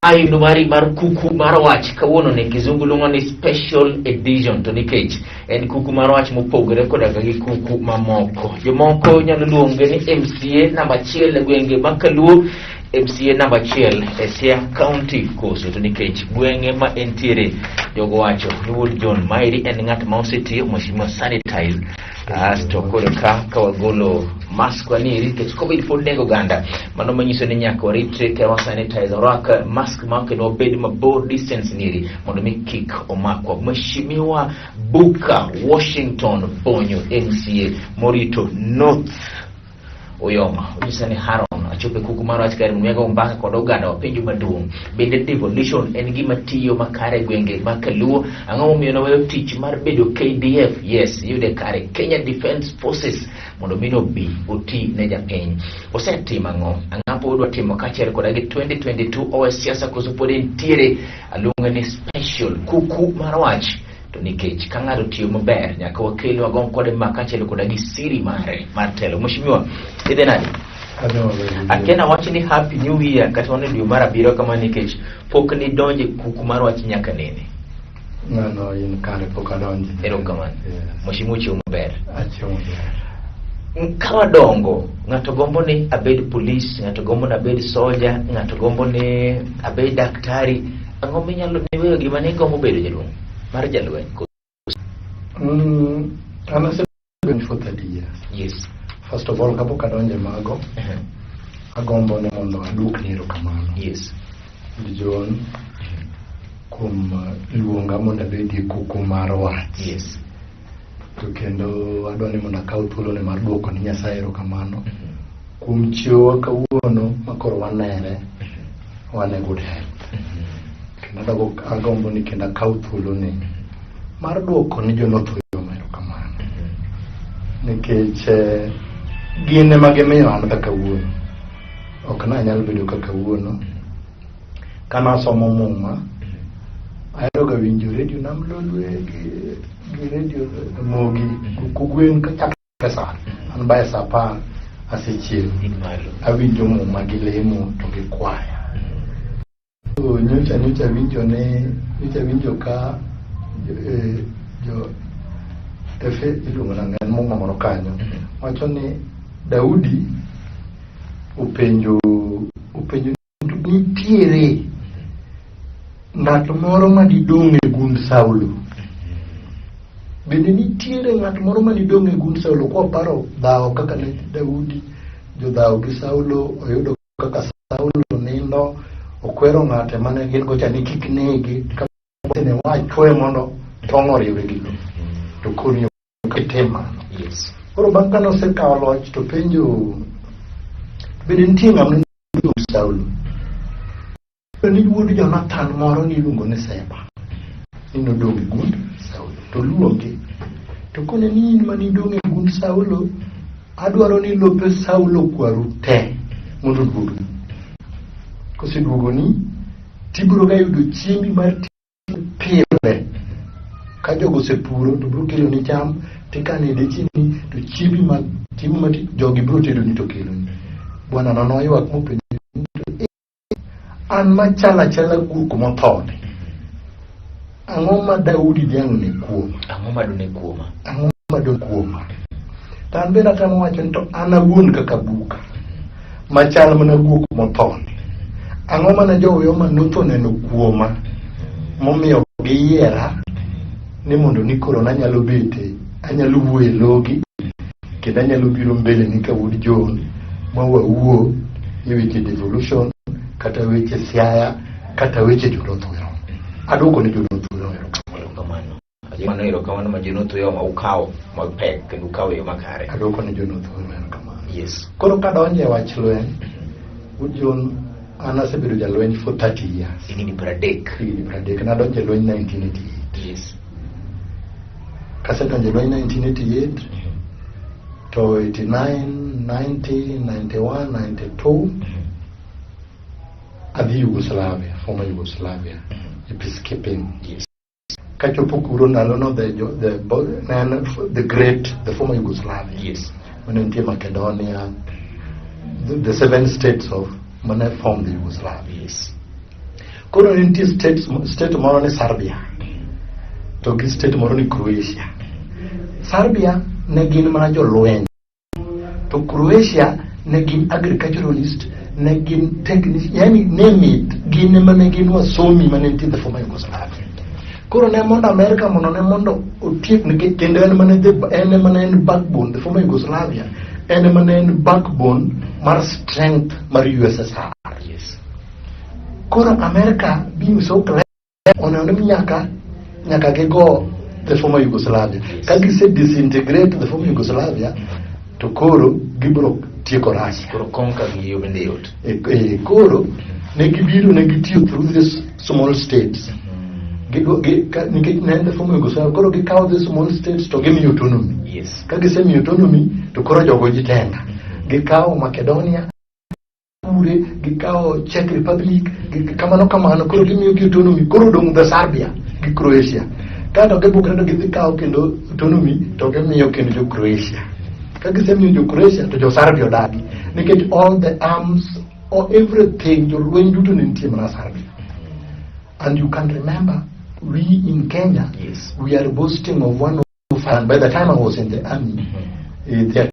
Ayudo mari mar kuku mar wach kawuono ni kizungu luongo ni special edition to nikech en kuku mar wach mopogore koda ka gi kuku mamoko. Jomoko nyalo luonge ni MCA namba achiel e gwenge ma Kaluo, MCA namba achiel e Siaya County koso to nikech gweng'e ma entiere jogo wacho ni Wuod John maeri en ng'at ma osetiyo Mheshimiwa sanitize asto koro ka wagolo mask wanieri nikech covid pod nego oganda mano manyiso ni nyaka waritre ka wa sanitize orwak mask ma kendo wabed mabor distance nieri mondo mi kik omakwa Mheshimiwa Buka Washington Bonyo MCA morito North Uyoma onyisa ni Haron achopo e kuku mar wach kare mondo wago mbaka kod oganda wapenjo maduong' bende devolution en gima tiyo makare e gwenge ma Kaluo ang'o momiyo noweyo tich mar bedo KDF yes iyude kare Kenya Defence Forces mondo mi nobi oti ne japiny osetimo ang'o ang'o pod odwa timo kaachiel koda gi 2022 owe siasa koso pod entiere aluonge ni special kuku mar wach to nikech ka ng'ato tiyo maber nyaka wakel wagong kode ma kaachiel koda gi siri mare mar telo. Mheshimiwa, idhi nade? Akia wach ni happy new year kata wan e dwe mar abiriyo kama nikech pok nidonje kuku mar wach nyaka nene. Ng'ano in kare pok adonje. Erokamano. Yes. Mheshimiwa ochiewo maber. Achiewo maber. Ka wadongo, ng'ato gombo ni abed polis, ng'ato gombo ni abed soja, ng'ato gombo ni abed daktari. Ang'o minyalo niweyo gima ne igombo bedo jaduong' mar jalweny? An asebedo for 30 years. First of all, kapok adonjo e mago, agombo ni mondo aduokni erokamano. John kuom luonga mondo abedie kuku mar wach. To kendo adwa ni mondo akaw thuoloni mar duoko ni Nyasaye erokamano kuom chiewowa kawuono ma koro wanere wan e good health. Kendo adogo agombo ni kendo akaw thuoloni mar duoko ni jo North Uyoma erokamano. Nikech gin ema gimiyo an kaka kawuono. Ok nanyal bedo kaka kawuono. Kane asomo muma, ahero ga winjo radio Nam Lolwe gi radio Ramogi kogwen kachakre sa an by sa 10 asechiew awinjo muma gi lemo to gi kwaya. So, nyocha winjo ne nyocha winjo ka jo Efe iluongo nang'o en muma moro kanyo wacho ni Daudi openjo nitiere ng'at moro madidong' e gund Saulo. Bende nitiere ng'at moro madidong' e gund Saulo kwaparo dhawo kaka ne Daudi jodhawo gi Saulo oyudo kaka Saulo nindo okwero ng'ate mane gin go cha ni kik nege ne wachwe mondo tong' oriwre gi lo to koni ok itim mano. Koro bang' kane osekawo loch to penjo bende nitie ng'ama nodong' Saulo ni wuod Jonathan moro niluongo ni Seba ni nodong' e gund Saulo to luonge to kone ni in manidong' e gund Saulo adwaro ni lope Saulo kwaru te mondo oduogni koseduogoni tibiro ga yudo chiembi mar pile ka jogo osepuro to biro keloni cham tikano e dechini to chiembi ma chiemo ma jogi biro tedoni to keloni bwana no noywak mopenjo an machalo achala guok mothoni ang'o ma Daudi dhiang' ne kuoma Ang'o madone kuoma? Ang'o madone kuoma to an bende atemo wacho ni to an awuon kaka buka machal mana guok mothoni ang'o mane jo Uyoma notho neno kuoma momiyo giyiera ni mondo ni koro nanyalo bete anyalo wuoyo e logi kendo anyalo biro mbele ni ka wuod John ma wawuo e weche devolution kata weche Siaya kata weche jo North Uyoma. Aduoko ni jo North Uyoma erokamano. Erokamano. Mano erokamano ma jo North Uyoma ukawo mapek kendo ukawo e yo makare. Aduoko ni jo North Uyoma erokamano. Koro kadonjo e wach lweny, wuod John, an asebedo jalweny for 30 years. Higni 30. Higni 30. Nadonjo e lweny 1988. Kasedonjo e lweny 1988 to 89, 90, 91, 92 adhi Yugoslavia, former Yugoslavia, e peacekeeping. Kachopo kuro ndalono ne en the great, the former Yugoslavia. Mane nitie Macedonia, the seven states of mane form the Yugoslavia. Koro ne nitie state moro ni Serbia to gi state moro ni Croatia. Serbia ne gin mana jolweny to Croatia ne gin agriculturalist, ne gin technician, yani name it, gin ema ne gin wasomi mane nitie the former Yugoslavia. Koro ne mondo Amerika mondo ne mondo otiek nikech kendo en mane en ema ne en backbone the former Yugoslavia en ema ne en backbone mar strength mar USSR. Koro America being so clever oneno ni nyaka gigo the former Yugoslavia. Ka gise disintegrate the former Yugoslavia to koro gibiro tieko Russia. Koro conquer gi yo bende yot. Koro ne gibiro ne gitiyo through these small states. Nikech ne en the former Yugoslavia, koro gikawo the small states to gimiyo autonomy. Ka gisemiyo autonomy to koro jogo jitenga. Gikawo Macedonia kure, gikawo Czech Republic, kamano kamano, koro gimiyo gi autonomy, koro odong' the Serbia gi Croatia. Kato gibukre to gidhi kawo kendo autonomy to gimiyo kendo jo Croatia. Ka gisemiyo jo Croatia to jo Serbia odagi nikech all the arms or everything jolweny duto ne nitie mana Serbia. And you can remember we in Kenya we are boasting of one of, and by the time I was in the army, the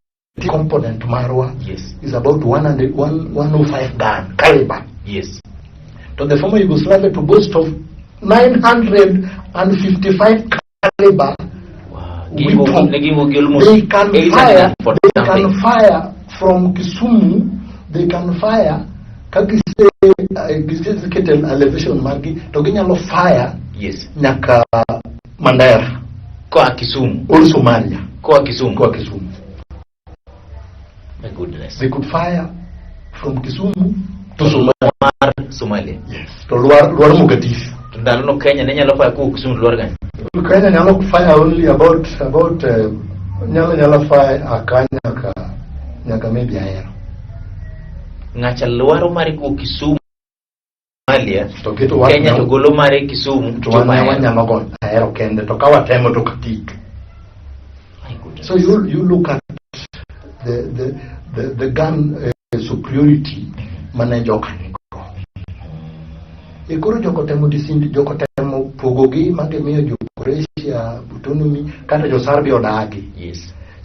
component marwa is about 105 gun caliber. To the former Yugoslavia to boast of 955 caliber weapon. Ne giwuok gi almost They can fire, 840 they can something. fire from Kisumu, they can fire ka gise elevation margi to ginyalo fire nyaka Mandera. Koa Kisumu. Or Somalia. Koa Kisumu. Koa Kisumu. My goodness. They could fire from Kisumu to Somalia. Mar Somalia. Yes. To lwar Mogadishu. To ndalo no Kenya ne nyalo fire kowuok Kisumu to lwar gani? Kenya nyalo fire only about nyalo fire aka nyaka maybe Ahero. Ng'acha lwaro mare kowuok Kisumu Somalia. To keto wan Kenya to golo mare Kisumu to wan wanyalo go Ahero kende to ka watemo to katik. My goodness. So you look at the gun superiority mane joka nigo. E koro joko temo disint, joko temo pogogi magimiyo jo Croatia autonomy kata jo Serbia odagi.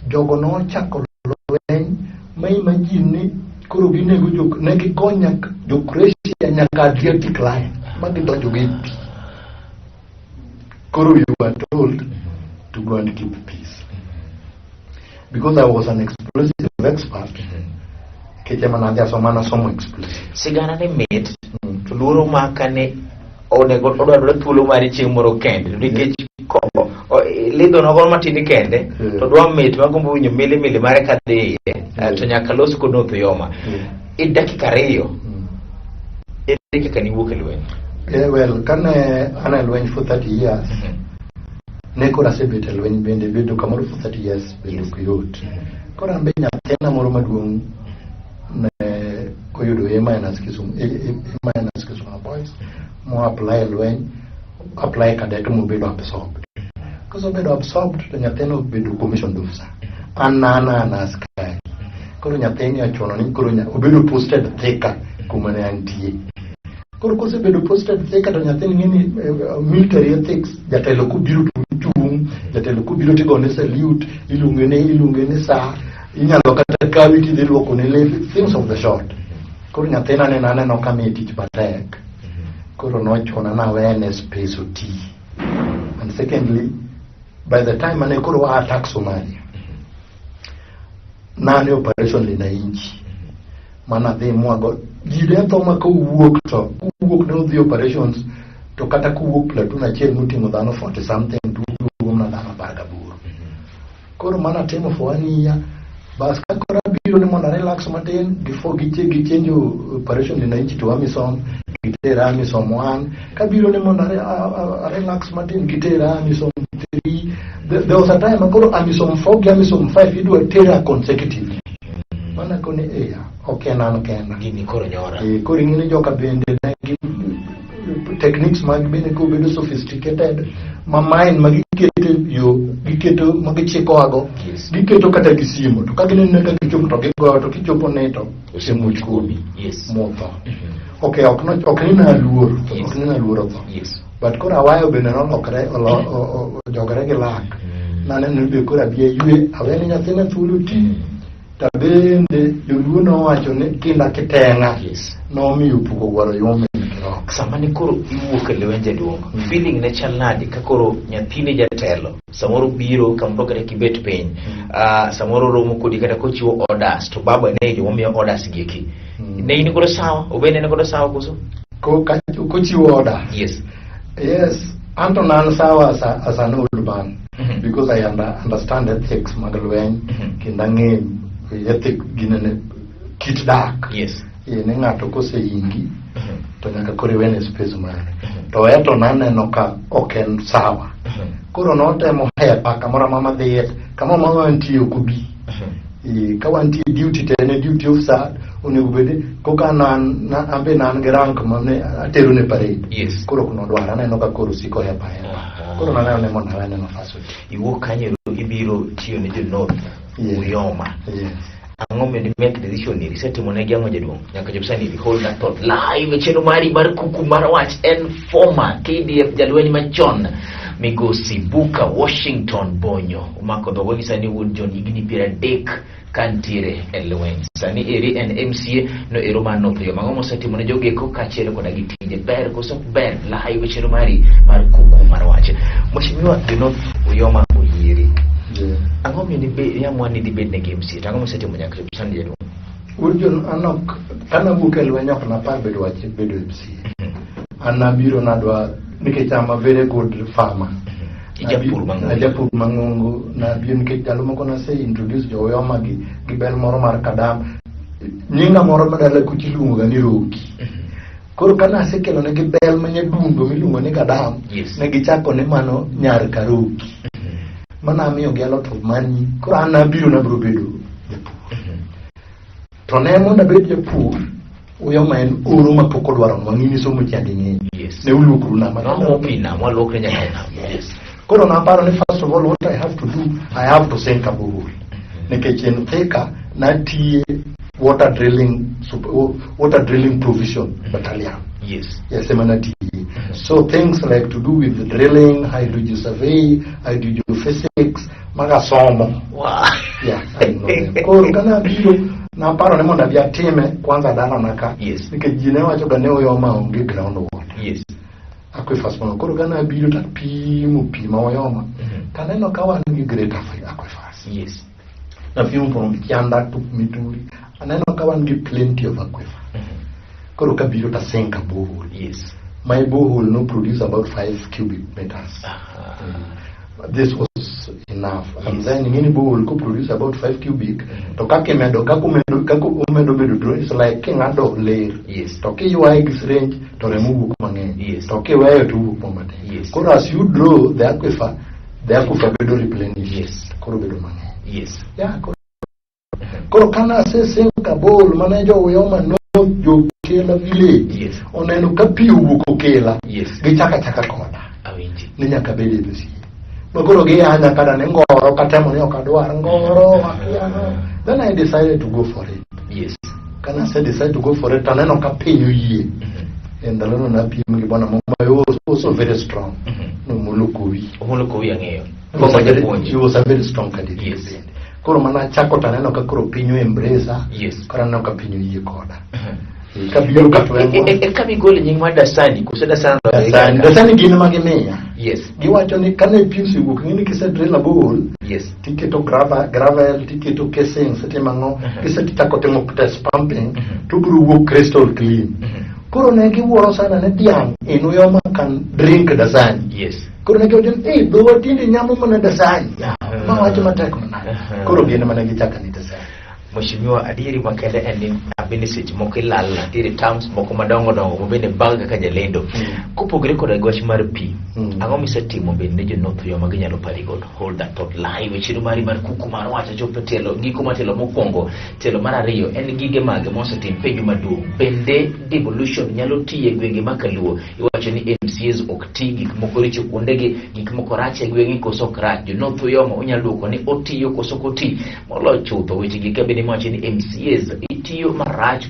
Jogo nochako lweny ma imagine ni koro ginego jo ne gigo nyaka jo Croatia nyaka Adriatic line ma gidonjo gi pi. Koro you were told to go and keep peace. Because I was an explosive expert, keche mana adhi asoma nasomo explosive. Sigana ne mit to luoro maka ne onego odwarore thuolo mare chieng' moro kende nikech lidho nogo matin kende to dwa mit magombo winjo mili mili mare kadhi iye to nyaka los kod Othiyoma. E dakika 2 ere kaka niwuok e lweny? Well, kane an e lweny for 30 years, ne koro asebet e lweny bende bedo kamoro for 30 years bende ok yot. Koro an be nyathina moro maduong' ne oyudo A minus Kisumu, A minus Kisumu Boys, mo apply e lweny, apply cadet mobedo absorbed. Kosebedo absorbed to nyathino obedo commissioned officer. An an askari. Koro nyathini ochuno ni koro obedo posted Thika kuma ne antie. Koro kosebedo posted Thika to nyathini ng'e ni military ethics, jatelo kobiro to ochung', jatelo kobiro tigone salute, iluonge ni sir, inyalo kata kawi tidhi luokone lepe, things of the sort. Koro nyathina ne naneno ka miye tich matek. Koro nochuna nawene space oti. And secondly, by the time mane koro wa attack Somalia, nane operation Linanchi. Mana dhi mwago ji ne tho ma kowuok to kowuok ne odhi operations to kata kowuok platoon achiel moting'o dhano 40 something to oduogo mana dhano 18. Koro mana timo for 1 year, bas ka koro abiro ni mondo relax matin before gi change operation Linanchi to AMISOM, gitera AMISOM 1. Kabiro ni mondo relax matin, gitera AMISOM 3. There was a time koro AMISOM 4 gi AMISOM 5 idwa tera consecutively. Mana koni eya, ok en an kenda. Gini koro nyora. Koro ing'e ni joka bende ne gin techniques mag bende kobedo sophisticated ma mine ma giketo yo giketo ma gichikowago giketo kata gi simo to ka gineno ka gichopo to gigoyo to kichopo ne to osemuoch kuomi motho. Okay, ok no ok ni naluor, Yes. ok ni naluoro tho. But koro awayo bende nolokre ojogore gi lak. Naneno ni be koro abi aywe, awene nyathina thuolo ti. To bende joluo nowacho ni kinda kiteng'a nomiyo puko gwaro yume kirok. Sama ne koro iwuok e lweny jaduong', feeling ne chal nade ka koro nyathini jatelo samoro biro kamoro kata kibet piny, samoro romo kodi kata kochiwo orders to baba ne jomomiyo orders gi eki. Ne in godo sawa? Obe ne en godo sawa koso? Kochiwo order. Yes. Yes, anto nan sawa as an old man because I understand ethics mag lweny kendo ang'e ethic ginene kit dak. Ni ng'ato koseingi to nyaka koro iwene space mare. To eto naneno ka ok en sawa. Koro notemo hepa kamoro amora madhiye, kamoro amora mantie ok obi. Ka wantie duty to en e duty officer onego bed koka nan na, an be nan gi rank mane atero ne parade. Koro ok nodwar, aneno ka koro osiko hepa hepa. Koro naneno ni mondo awene nafas oti. Iwuok kanyo ibiro tiyo ne jo North Uyoma. Ang'o momiyo ni make decision ni isetimo negi ang'o jaduong'? Nyaka chop sani hold that thought live e chenro mari mar kuku mar wach en former KDF jalweny machon migosi Buka Washington Bonyo omako dhogo gi sani wuod John higni 30 kantiere e lweny. Sani eri en MCA no ero mar North Uyoma. Ang'o mosetimo ne jogeko kaachiel koda gi tije ber koso ok ber live e chenro mari mar kuku mar wach. Mheshimiwa jo North Uyoma oyieri. Ang'o miyo niamua ni dhi bed negi MCA? To ang'o mosetimo nyaka chop sani jaduong'? Wuod John, an ok kane awuok e lweny ok napar bedo wach bedo MCA. An nabiro nadwa nikech I'm a very good farmer. Ijapur mang'ongo. Ajapur mang'ongo. Nabiro nikech ndalo moko nase introduce jo Uyoma gi bel moro mar Kadam. Nyinga moro ma dala kucha iluongo ga ni Roki. Koro kane asekelo negi bel ma nyadundo miluongo ni Kadam, ne gichako ni mano nyar Karoki. Mano amiyogi a lot of money. Koro an nabiro nabiro bedo japur. To ne mondo abed japur, Uyoma en oro ma pok odwaro nwang'o in isomo chandi ng'eny. Ne uluokru nam. Nomo pi nam, waluokre nyaka e nam. Koro naparo ni first of all what I have to do, I have to sink a borehole. Nikech en Thika natiye water drilling provision battalion. Yes, ema natiye. So things like to do with drilling, hydrogeosurvey, hydrogeophysics, maga somo. Wow. Yeah, I know them. Koro kana abiro naparo ni mondo abi atime kwanza dalana ka. Nikech ji ne wacho ga ni Uyoma onge ground water. Aquifers mondo koro kana abiro to apimo pi ma Uyoma. Taneno ka wan gi great aquifers. Napimo from Kianda to Mituri. Aneno ka wan gi plenty of aquifer. Koro kabiro to asenka borehole. My borehole no produce about 5 cubic meters. This was enough. And then ing'eni borehole ko produce about 5 cubic. To kaka imedo kaka omedo kaka omedo bedo dry, it's like king'ado ler. To kiywaye gi syringe to remo wuok mang'eny. To kiweyo to wuok matin. Koro as you draw the aquifer bedo replenished. Koro bedo mang'eny. Yeah, koro kana asesenka borehole mane jo Uyoma no jo Kela village oneno ka pi owuok Okela gichaka chaka koda. Awinji. Ni nyaka bed e MCA. Ma koro giyanya kada ni ngoro katemo ni ok adwar ngoro akia no. Then I decided to go for it. Kana ase decide to go for it taneno ka piny oyie. E ndalono napiem gi bwana moro ma was also very strong. Nomolo Kowi. Omolo Kowi ang'eyo. He was a very, he was a very strong candidate. Koro mana achako taneno ka koro piny o embrace. Koro aneno ka piny oyie koda. Kabiro ka tweng'wa. E kama igolo nying mar Dasani koso Dasani? Dasani, Dasani gin ma gimiya. Giwacho ni kane pi osewuok ing'e ni kise drill a borehole. Tiketo gravel, tiketo casings, itimo ang'o, kisechako timo test pumping, to obiro wuok crystal clean. Koro ne giwuoro sana ni dhiang' in Uyoma can drink Dasani. Koro ne giwacho ni, "Eh, dhowa tinde nyamo mana Dasani." Ma wacho matek manade. Koro gin mana gichako ni Dasani. Mheshimiwa, adieri makende en ni abende seche moko ilal nitiere terms moko madongo dongo ma bende bang' kaka jalendo. Kopogore koda gi wach mar pi, ang'o misetimo bende ne jo North Uyoma ginyalo pari godo? Hold that thought live e chenro mari mar kuku mar wach achopo e tielo giko mar tielo mokwongo. Tielo mar ariyo en gige mage mosetim penjo maduong'. Bende devolution nyalo tiyo e gwenge ma kaluo? Iwacho ni MCAs ok ti, gik moko richo kuondegi, gik moko rach e gwenge koso ok rach. Jo North Uyoma unyalo duoko ni otiyo koso ok oti. Moloyo chutho weche gi ka bende donjone mowacho ni MCAs itiyo marach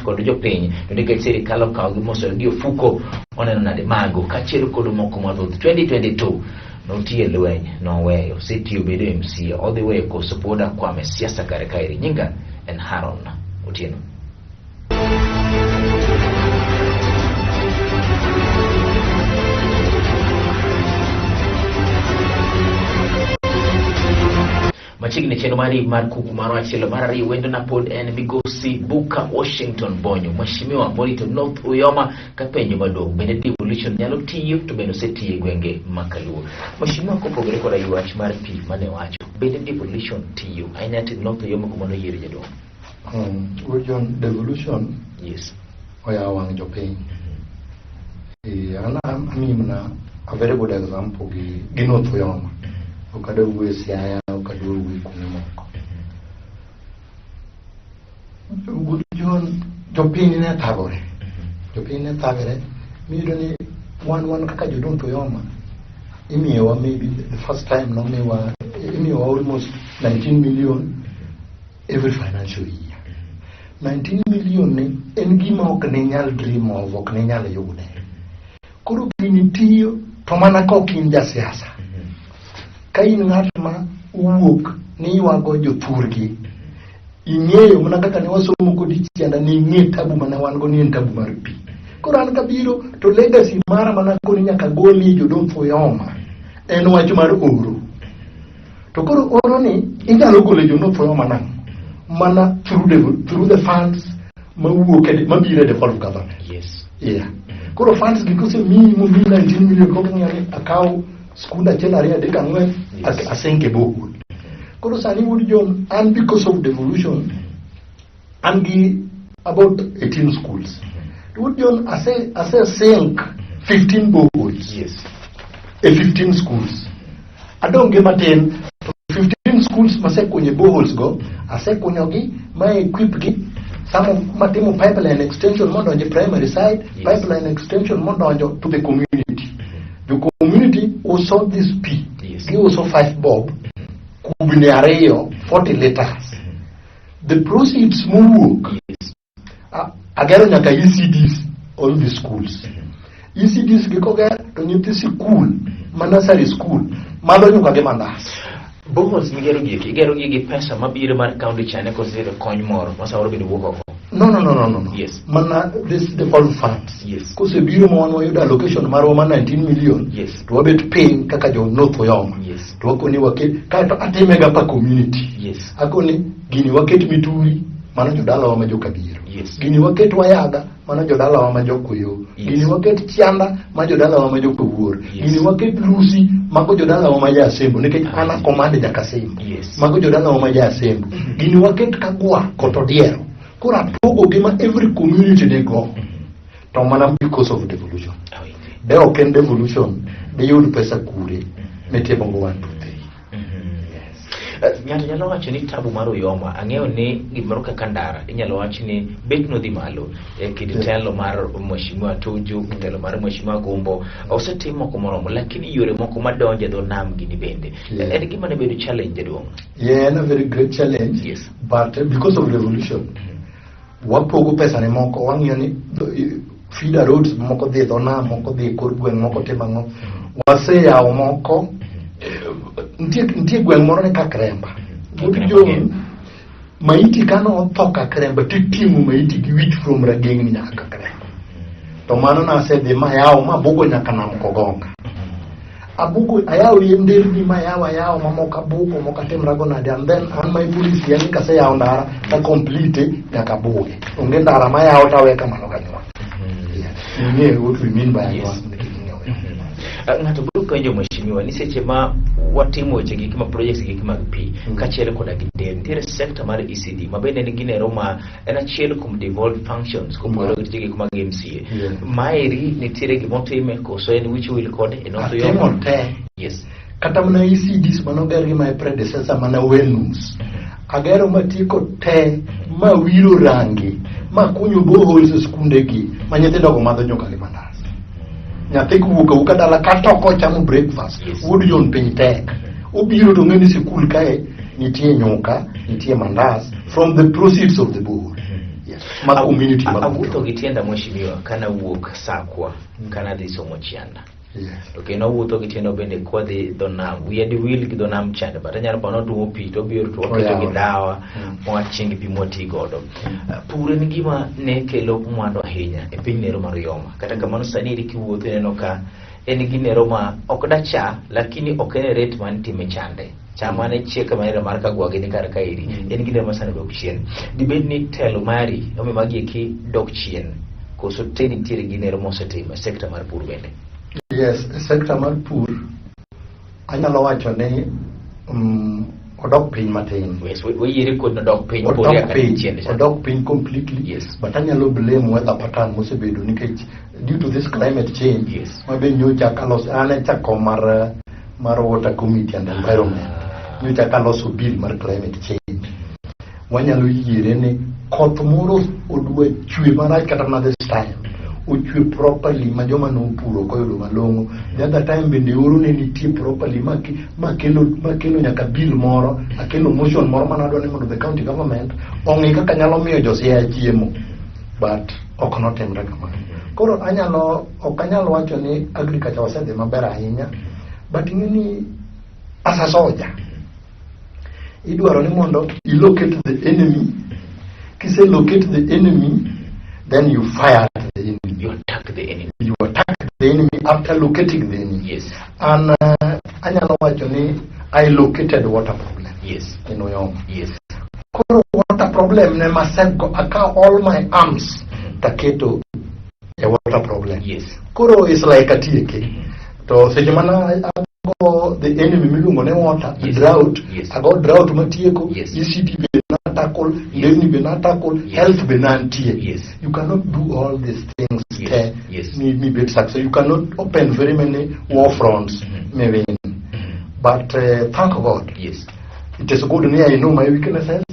kod jopiny to nikech sirikal okawogi mosoyogi e ofuko. Oneno nade mago kaachiel kod moko mathoth. 2022 notiyo e lweny noweyo, osetiyo bedo MCA, odhi weyo koso pod akwame siasa kare kaeri. Nyinga en Haron Otieno. Machiegni chenro mari mar kuku mar achiel mar ariyo wendo na pod en migosi Buka Washington Bonyo, mheshimiwa morito North Uyoma, kapenjo maduong' bende devolution nyalo tiyo to bende osetiyo e gwenge ma Kaluo. Mheshimiwa, kopogore koda ywach mar pi mane wacho, bende devolution tiyo ahinya to North Uyoma kuma noyiere jaduong'? John, devolution oyawo wang' jopiny. An amiyi mana a very good example gi North Uyoma. Ok adwa wuoyo e Siaya, ok adwa wuoyo kuonde moko. Good John, jopiny ne thagore. Jopiny ne thagore. Miyudo ni wan kaka jo North Uyoma imiyowa maybe the first time nomiwa imiyowa almost 19 million every financial year. 19 million ni en gima ok ne nyal dream of, ok ne nyal yude. Koro gini tiyo to mana ka ok in jasiasa. Ka in ng'at ma owuok ni ywago jothurgi, ing'eyo mana kaka ne wasomo kodi chianda ni ing'e tabu mane wan go ni en tabu mar pi. Koro an kabiro to legacy mara mana koni nyaka golie jo North Uyoma en wach mar oro. To koro oro ni inyalo golo jo North Uyoma nang'o? Mana through the funds mawuok e mabiro e devolved government. Yeah. Koro funds gi kosemiyi momiyi 19 million kok ing'iyo ni akaw skund achiel ariyo adek ang'wen asenke borehole. Koro sani wuod John an because of devolution an gi about 18 schools. Wuod John ase sink 15 boreholes. E 15 schools. Adong' gi matin to 15 schools masekunyo boreholes go asekunyogi ma equip gi some of matimo pipeline extension modonjo e primary side. Pipeline extension modonjo to the community. The community uso this pi. Giuso 5 bob kubni ariyo 40 liters. The proceeds mowuok agero nyaka ECDs all the schools. ECDs gi koger to nyithi sikul ma nursery school madho nyuka gi mandas. Boreholes migero gi eki, igero gi gi pesa mabiro mar county chane koso nitiere kony moro ma samoro bende wuok oko? No. Mana this devolved funds. Kosebiro ma wan wayudo allocation marwa ma 19 million. To wabet piny kaka jo North Uyoma. To wakoni waket kaeto atime ga pa community. Akoni gini waket Mituri mano jodalawa ma Jokabiero. Gini waket Wayaga mano jodalawa ma Jokoyo. Gini waket Chianda ma jodalawa ma Jokowuor. Gini waket Lusi mago jodalawa ma Jasembo nikech an a command Jakasembo. Mago jodalawa ma Jasembo. Gini waket Kagwa Kotodiero. Koro apogo gi ma every community nigo. To mana because of devolution. De ok en devolution, de yud pesa kure mitimo go 1 2 3. Ng'ato nyalo wacho ni tabu mar Uyoma, ang'eyo ni gimoro kaka ndara inyalo wach ni bet nodhi malo e kind telo mar Mheshimiwa Tuju, telo mar Mheshimiwa Gumbo, osetim moko moromo, lakini yore moko madonjo e dho nam gini bende. En gima ne bedo challenge jaduong'. Yeah, en a very great challenge. But because of devolution, wapogo pesa ne moko, wang'iyo ni feeder roads moko dhi e dho nam, moko dhi e kor gweng', moko timo ang'o. Waseyawo moko. Nitie gweng' moro ni Kakremba. Wuod John, maiti kane otho Kakremba titing'o maiti gi wich from Rageng'ni nyaka Kakremba. To mano nasedhi mayawo mabugo nyaka nam Kogonga. Abugo ayawo nderni mayawo ayawo mamoko abugo moko atimrago nade and then an my policy en ni kaseyawo ndara ta complete nyaka abuge. Onge ndara mayawo tawe kamano kanywa. Ing'eyo what we mean by anywa. Ng'ato biro penjo mheshimiwa ni seche ma watimo weche gik ma projects gik mag pi kaachiel koda gi nderni, nitiere sector mar ECD ma bende en ginero ma en achiel kuom devolved functions kopogore gi tije gik mag MCA. Maeri nitiere gimotime koso en wich wil kode e North Atimo Uyoma? te. Kata mana ECDs manoger gi my predecessor mana Wenus. Agero matieko te ma wiro rangi ma kunyo boreholes e skundegi ma nyithindo go madho nyuka gi mandas. Nyathi kowuok awuoka dala kata ok ochamo breakfast, wuod John piny tek. Obiro to ong'e ni sikul kae nitie nyuka, Nitie mandas from the proceeds of the borehole. Yes. Ma community ma Awuotho gi tienda mheshimiwa kana wuok Sakwa kana dhi somo Chianda. To kendo awuotho gi tienda bende kwadhi dho nam. Wiya diwil gi dho nam chande but anyalo paro ni otuomo pi to obiro to waketo gi Oyawore. dawa mwaching pi mwati godo. Pur en gima ne kelo mwandu ahinya e piny nero mar Uyoma. Kata kamano sani eri kiwuotho ineno ka en ginero ma ok dacha lakini ok en e rate manitime chande. Cham mane chiek manera mar kagwa gini kar kaeri en ginero ma sani dok chien. Dibed ni telo mari omiyo magi eki dok chien koso te nitiere ginero mosetimo e sekta mar pur bende. Yes, e sekta mar pur anyalo wacho ni odok piny matin. Yes, wayiere kod nodok piny podi Odok kaka piny, chien cha. odok piny completely. But anyalo blame weather pattern mosebedo nikech due to this climate change ma be nyocha kaloso an e jakom mar water committee and environment nyocha kaloso bill mar climate change wanyalo yiere ni koth moro odwa chwe marach kata mana this time ochwe properly ma joma nopuro ok oyudo malong'o the other time bende oro ne nitie properly makelo nyaka bill moro akelo motion moro manadwa ni mondo the county government ong'i kaka nyalo miyo josiaya chiemo but ok notimre kamano koro anyalo ok anyal wacho ni agriculture osedhi maber ahinya but ing'e ni as a soldier idwaro ni mondo i locate the enemy kise locate the enemy then you fire at the enemy You attack the enemy. you attack the enemy after locating the enemy And anyalo wacho ni I located water problem in Uyoma koro water problem ne masego akaw all my arms taketo e water problem koro is like atieke to seche mana ago the enemy miluongo ni water drought ago drought matieko ECD be na tackle nderni be na tackle health be nantie you cannot do all these things te mi bed success you cannot open very many war fronts mi win but thank God it is good ni I know my weaknesses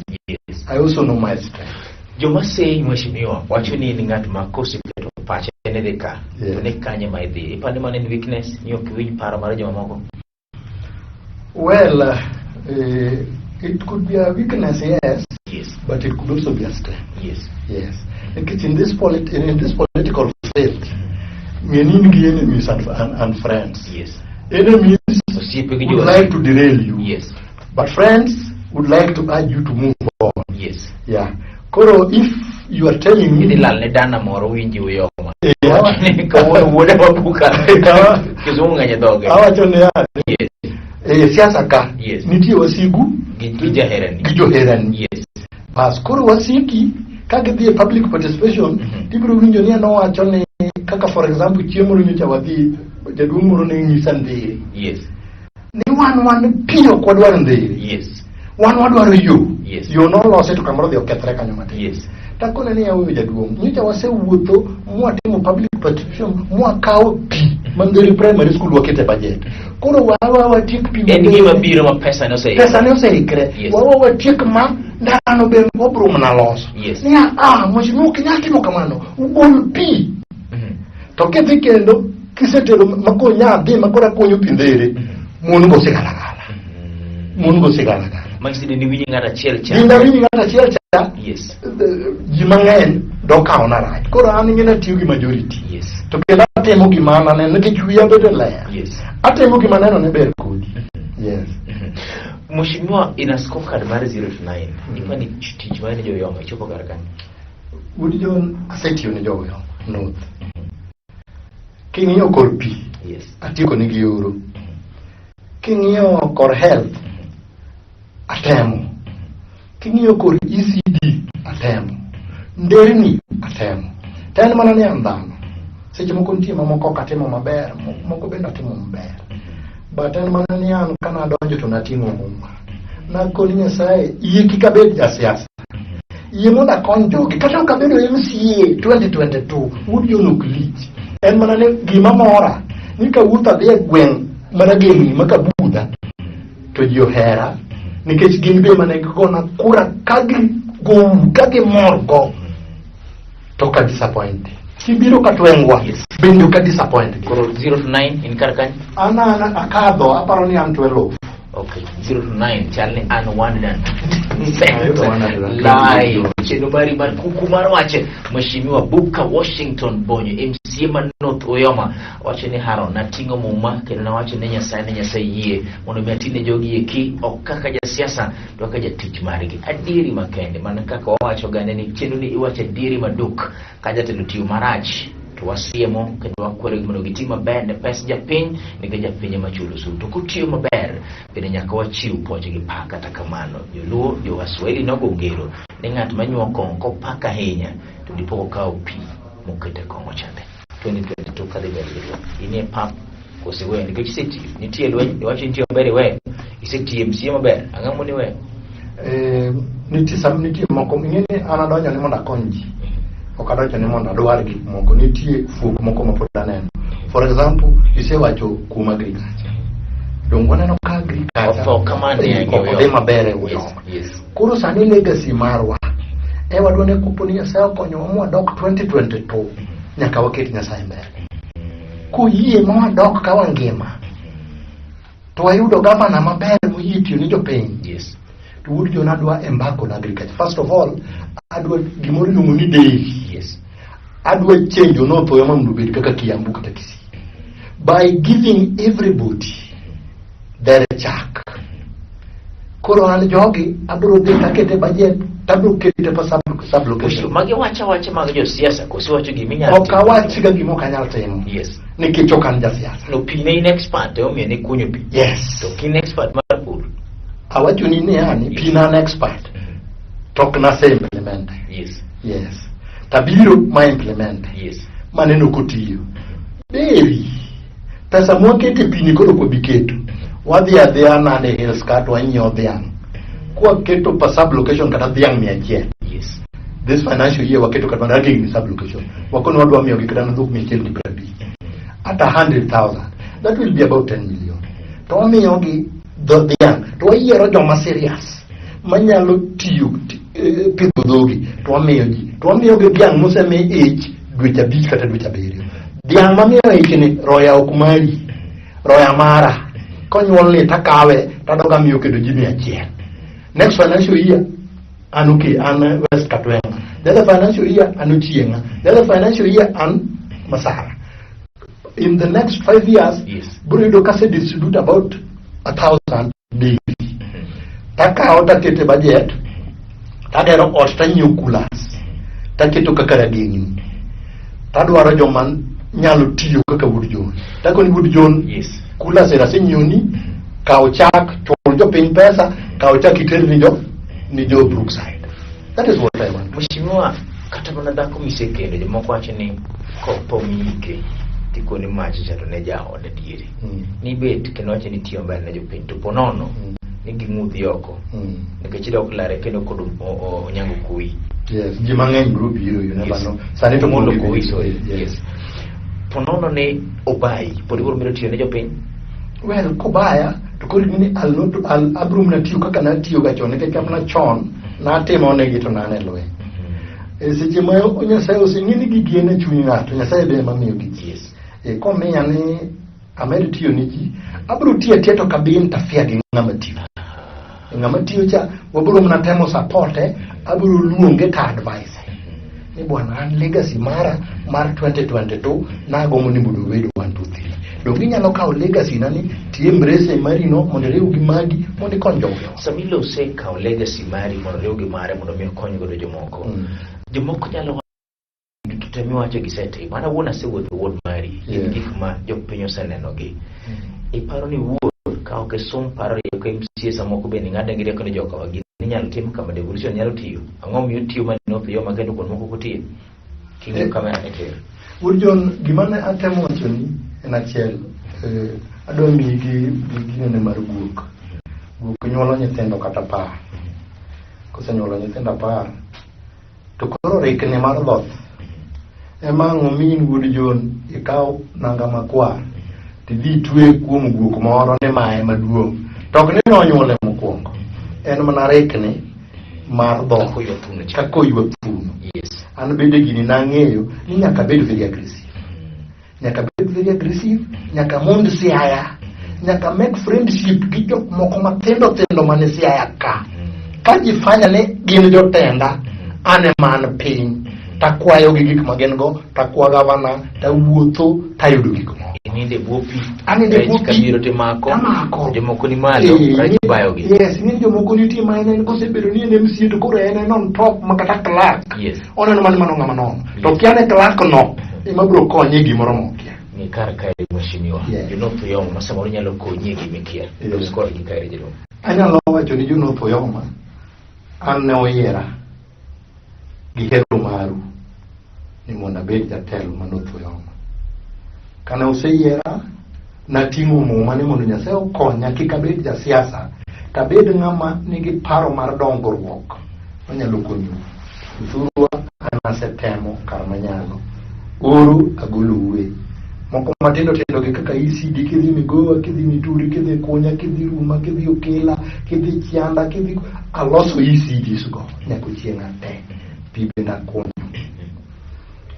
I also know my strength Joma sei mheshimiwa wacho ni in ng'at ma koseketo pache ne dhi ka to ni kanye ma idhi ipani mano en weakness ni ok iwinj paro mar jomamoko Well, it could be a weakness, yes. But it could also be a strength. Yes. Because in this political field, we need enemies and friends. Enemies Osiepe gi would jowasigu. like to derail you. But friends would like to urge you to move on. Yeah. Koro, if you are telling me Idhi lal ne dana moro winji Uyoma. Yeah. Kawuono wuode mabuka. Yeah. Kizungu ng'eny e dhoge. Awacho niya, e siasa ka nitie wasigu Gi jaherani. gi joherani. Bas koro wasiki ka gidhi e public participation tibiro winjo ni en owacho ni kaka for example chieng' moro nyocha wadhi jaduong' moro ne ng'isa Ndiri ni wan pi ok wadwar Ndiri wan wadwaro yo yo nolosi to kamoro odhi okethre kanyo matin takone ni yaweyo jaduong' nyocha wasewuotho mwatimo public participation mwakawo pi ma Ndiri primary school wakete budget koro wawa watiek pi En gima biro ma pesa ne oseikre. pesa ne oseikre wawa watiek ma ndarano be wabiro mana loso niya ah mheshimiwa ok inyal timo kamano ugol pi to kidhi kendo kisetero makonya dhi makoro akonyo pi Ndere mon go sigalagala mon go sigalagala Manyiso ni winji ng'at achiel cha. Dinda winji ng'at achiel cha ji mang'eny dokawona rach koro an ing'e natiyo gi majority to kendo atimo gima an aneno nikech wiya bende ler atimo gima aneno ni ber kodi yes Mheshimiwa ina scorecard mar 0 to 9. Ipani tich mar ne jo-Uyoma ichopo kar kanye? Wuod John asetiyo ne jo-Uyoma North king'iyo kor pi atieko nigi oro king'iyo kor health atemo king'iyo kor ECD atemo nderni atemo to en mana ni an dhano seche moko nitie mamoko ok atimo maber moko bende atimo maber but en mana ni an kana adonjo to nating'o muma nakoni Nyasaye yie kik abed jasiasa yie mondo akony jogi kata ok abedo MCA 2022 wuod John ok lich en mana ni gima mora ni kawuotho adhi e gweng' maragengni ma Kabudha to ji ohera nikech gin be mane gigona kura ka gigou ka gimor go to ok a disappoint kibiro ka twengwa bende ok a disappoint gi. Koro 0 to 9 in kar kanye? An akadho aparo ni an 12 Okay, 0 to 9 chal ni an 1 and 100% live. Chenro mari mar kuku mar wach Mheshimiwa Buka Washington Bonyo MCA ma North Uyoma wacho ni Haron nating'o muma kendo nawacho ne Nyasaye ni Nyasaye yie mondo mi atine jogi eki ok kaka jasiasa to kaka jatich margi. Adieri makende mana kaka wawacho gane ni chenro ni iwacho adieri maduk ka jatelo tiyo marach to wasiemo kendo wakwerogi mondo giti maber ne pes japiny nikech japiny ema chulo osuru to kotiyo maber bende nyaka wachiw puonj gi pak kata kamano joluo jowaswahili nogo ngero ni ng'at manyuo kong'o kopak ahinya to dipo kokawo pi moketo e kong'o chande 2022 kadhi mbele gi lweny inie pap kose weyo nikech isetiyo nitie lweny iwacho nitie maber iweyo isetiyo MCA maber ang'o moni weyo Nitie sam nitie moko ing'e ni an adonjo ni mondo akony ji ok adonjo ni mondo adwar gik moko nitie fuok moko ma pod aneno for example isewacho kuom agriculture dong waneno ka agriculture Otho kamano e ok odhi maber e Yes, Uyoma yes. koro sani legacy marwa e wadwa ni kopo ni Nyasaye okonyowa mwadok 2022 nyaka waket Nyasaye mbele koyie ma wadok ka wangima to wayudo gavana maber moyie tiyo ni jopiny Yes. to wuod Jona adwa embark on agriculture first of all adwa gimoro iluongo ni dairy Yes. adwa change North Uyoma mondo obed kaka Kiambu kata Kisii by giving everybody their chak koro an jogi abiro dhi takete budget tabiro kete pa sub location Magi wacha wacha mag josiasa koso wacho gima inyalo ok awach ga gima ok anyal timo Yes. nikech ok an jasiasa No pi ne in expert emomiyo ne ikunyo pi. yes To ok in expert mar pur. awacho ni ni ani pi na an expert to ok nase implement Yes. yes tabiro ma implement Yes. maneno kotiyo dairy pesa mwakete pi ni koro ok wabi keto wadhi adhiya Nandi Hills ka to wanyiewo dhiang' kwaketo per sub location kata dhiang' 100 Yes. this financial year waketo kata mana Rageng sub location wakono wadwa miyogi kata dhok 150 at 100,000 that will be about 10 million to wamiyogi dho dhiang' to wayiero joma serious manyalo tiyo pidho dhogi to wamiyo ji to wamiyogi dhiang' mosemi ich dweche 5 kata dweche 7 dhiang' mamiyo ich ni roya ok mari roya mara konyuol ni takawe tadog amiyo kendo ji 100 next financial year an okay an West Katwenga the other financial year an Ochienga the other financial year an Masara in the next 5 years Yes. biro yudo kase distribute about 1,000 daily takawo takete budget tagero ot tanyiewo coolers taketo kaka rageng'ni tadwaro joma nyalo tiyo kaka Wuod John takoni Wuod John Yes. coolers era asenyiewoni kaw chak chul jopiny pesa kaw chak iter ni jo Brookside that is what I want Mheshimiwa, kata mana dhako misekendo jomoko wacho ni kopo miike tikoni mach cha to ne jaode diere. Nibet kendo wacho ni tiyo maber ne jopiny to ponono ni ging'udhi oko nikech idok lare kendo kod Onyango Kui. Yes, ji mang'eny biro biro, you never Yes. know. Sani to Mondo pok Kui, gibiro. sorry. Yes. Yes. Ponono ni obayi pod ibiro medo tiyo ne jopiny. Well, kobaya to koro ni I'll not I'll abiro mana tiyo kaka natiyo ga chon nikech kama chon natimo negi to nan e lweny. E seche ma Nyasaye oseng'e ni gigi en e chuny ng'ato, Nyasaye be ema miyo gi. Yes. E komiya ni amed tiyo ni ji, abiro tiyo atiya to ok abi interfere gi ng'ama tiyo. Ng'ama tiyo cha wabiro mana temo support e, abiro luonge to advise. Ni bwana an legacy mara mar 2022 nagombo ni mondo obed 1 2 3. Donge inyalo kawo legacy na ni ti embrace mari no mondo iriw gi magi mondo ikony jogo. Sama ilose kawo legacy mari mondo riw gi mare mondo mi okony godo jomoko. Jomoko nyalo duto te miwacho gisetimo. An awuon asewuotho wuod mari. Gin gik ma jopiny oseneno gi. Iparo ni wuod ka ok isum paro rieko MCA samoko bende ing'adne gi rieko ni jokawa gini inyalo tim kama devolution nyalo tiyo. Ang'o miyo tiyo ma North Uyoma kendo kuond moko ok otiyo? King'iyo kamera ne tir. Wuod John, gima ne atemo wacho ni en achiel, adwa miyi gi ginene mar guok. Guok nyuolo nyithindo kata 10. Kosenyuolo nyithindo 10, to koro rikni mar dhoth ema ang' omiyi in Wuod John ikaw nanga makwar tidhi itwe kuom guok moro ni mae maduong'. To ok ni nonyuole mokwongo. En mana rikni mar dhoth. Kaka oywa thuno cha. Kaka oywa thuno. Yes. An bende gini nang'eyo ni nyaka abed very aggressive. Nyaka bed very aggressive, nyaka mond Siaya, nyaka make friendship gi jok moko matindo tindo mane Siaya ka. Ka ji fanya ni gin jotenda, an ema an piny, takwayo gi gik ma gin go, takwa gavana, tawuotho, tayudo gik moko. Ininde e bwo pi. Aninde e bwo Rech pi. kabiro timako. Tamako. Jomoko ni malo, rech bayogi. Yes, ing'e ni jomoko nitie ma en en kosebedo ni en MCA to koro en en on top ma kata clerk. Yes. Oneno mana mano ng'ama nono. To Yes. kia ne clerk no ema biro konye e gimoro mokia. Ng'i kar kae mheshimiwa. Yes. Jo North Uyoma ma samoro nyalo konyi e gima ikia. Yes. Los kodgi kae jaduong'. Anyalo wacho ni jo North Uyoma an ne oyiera gi hero maru ni mondo abed jatelo ma North Uyoma. Kane oseyiera, nating'o muma ni mondo Nyasaye okonya kik abed jasiasa, to abed ng'ama nigi paro mar dongruok manyalo konyou. Jothurwa an asetemo kar manyalo. Uru agoloue. Moko matindo tindo gi kaka ECD kidhi Migowa, kidhi Mituri, kidhi Kunya, kidhi Ruma, kidhi Okela, kidhi Chianda, kidhi aloso ECDs go nyaka chieng' ate. Pi bende akunyo.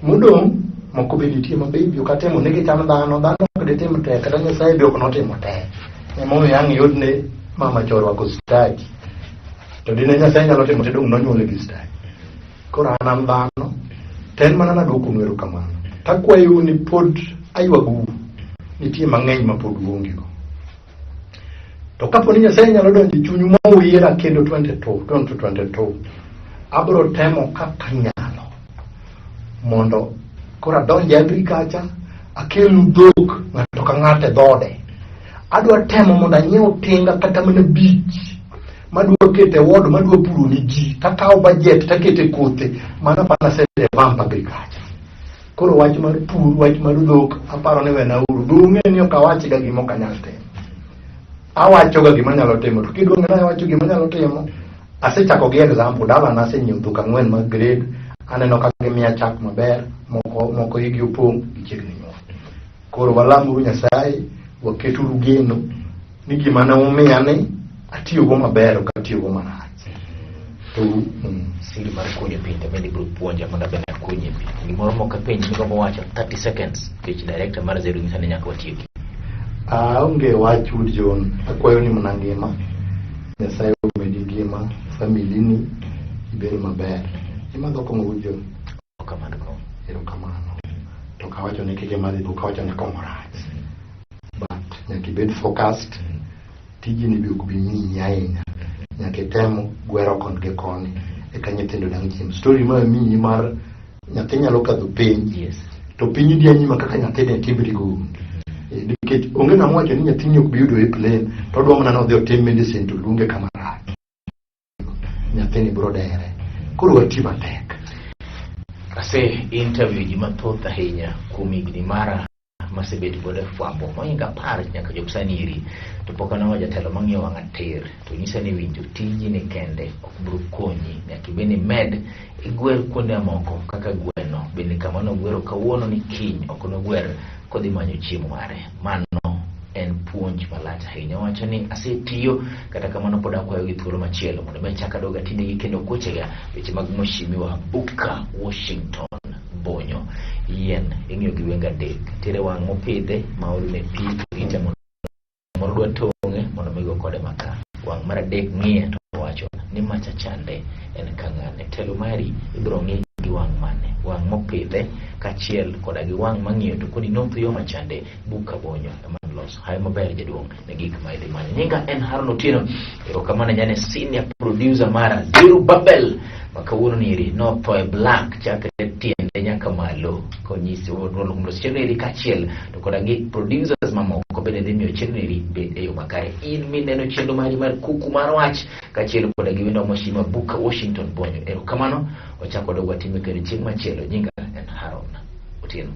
Modong' moko be nitie ma be ok atemo nikech an dhano, dhano ok ditim te, kata Nyasaye be ok notimo te. Emomiyo ang' yud ni mama cha orwako stadi. To dine Nyasaye nyalo timo te dong' nonyuole gi stadi. Koro an an dhano, to en mana naduokonu erokamano. Takwayou ni pod aywagou, nitie mang'eny ma pod uonge go. To kapo ni Nyasaye nyalo donjo e chunyu ma uyiera kendo 22, 2022, abiro temo kaka anyalo mondo koro adonj e agriculture, akelnu dhok ng'ato ka ng'ato e dhoode. Adwa temo mondo anyiew tinga kata mana bich madwa keto e ward madwa puro ni ji takawo budget taketo e kothe mano aparo ase revamp agriculture. Koro wach mar pur, wach mar dhok aparo ni wenauru. Be ung'e ni ok awachga gima ok anyal timo. Awachoga gima anyalo timo to kidwa ng'e ni awacho gima anyalo timo asechako gi example dalana asenyiewo dhok ang'wen mag grade aneno ka gimiya chak maber moko moko igi opong' gichiegni nyuol. Koro walamuru Nyasaye, waketuru geno ni gima ne umiya ni atiyogo maber ok atiyogo marach. To Siri mar kunyo pi to bende ibiro puonja mondo abende akunye pi. Gimoro mok apenji migombo wacho 30 seconds nikech director mar Zeru nyisa ni nyaka watieki. Aonge wach Wuod John, akwayo ni mana ngima. Nyasaye omedi ngima, family ni ibed maber. Imadho kong'o Wuod John? Ok amadh kong'o. Erokamano. To kawacho ni kik imadhi to kawacho ni kong'o rach. But nyaka ibed focused. Tijini be ok bi miyi ahinya. Nyaka item gwero kon gi koni eka nyithindo dang' chiem. Story ma amiyi mar nyathi nyalo kadho penj. Yes. To piny idhi anyima kaka nyathi ne timri go onge. Nikech onge ng'ama wacho ni nyathini ok bi yudo A plane to odwa mana ni odhi otim medicine to luonge kama rach. Nyathini biro dere. Koro wati matek. Ase interview ji mathoth ahinya kuom higni mara masebet godo e fwambo mohingo 10 nyaka chop sani iri to pok aneno jatelo mang'iyo wang'a tir to nyisa ni winjo tiji ni kende ok biro konyi nyaka ibed ni med igwer kuonde mamoko kaka gweno bende kama nogwero kawuono ni kiny ok nogwer kodhi manyo chiemo mare. Mano en puonj malach ahinya. Owacho ni asetiyo kata kamano pod akwayo gi thuolo machielo mondo mi achak adog atinegi kendo kochega weche mag Mheshimiwa Booker Washington Bonyo. Yien ing'iyo gi wenge adek. Nitiere wang' mopidhe ma olne pi to rite mondo moro dwa tong'e mondo mi go kode maka. Wang' mar adek ng'iye to wacho ni macha chande en ka ng'ane. Telo mari ibiro ng'i gi wang' mane? Wang' mopidhe kaachiel koda gi wang' mang'iyo to koni North Uyoma chande Booker Bonyo ema loso. Hayo maber jaduong' ne gik ma idhi manyo. Nyinga en Haron Otieno. Erokamano nyane senior producer mara Zeru Babel ma kawuono niri notho e black chakre tiende nyaka malo konyisi mondo chenro eri kaachiel to koda gi producers mamoko bende dhi miyo chenro eri bed e yo makare. In mineno chenro mari mar kuku mar wach kaachiel koda gi wendo Mheshimiwa Booker Washington Bonyo. Erokamano, wachako dog watime kendo chieng' machielo. Nyinga en Haron Otieno.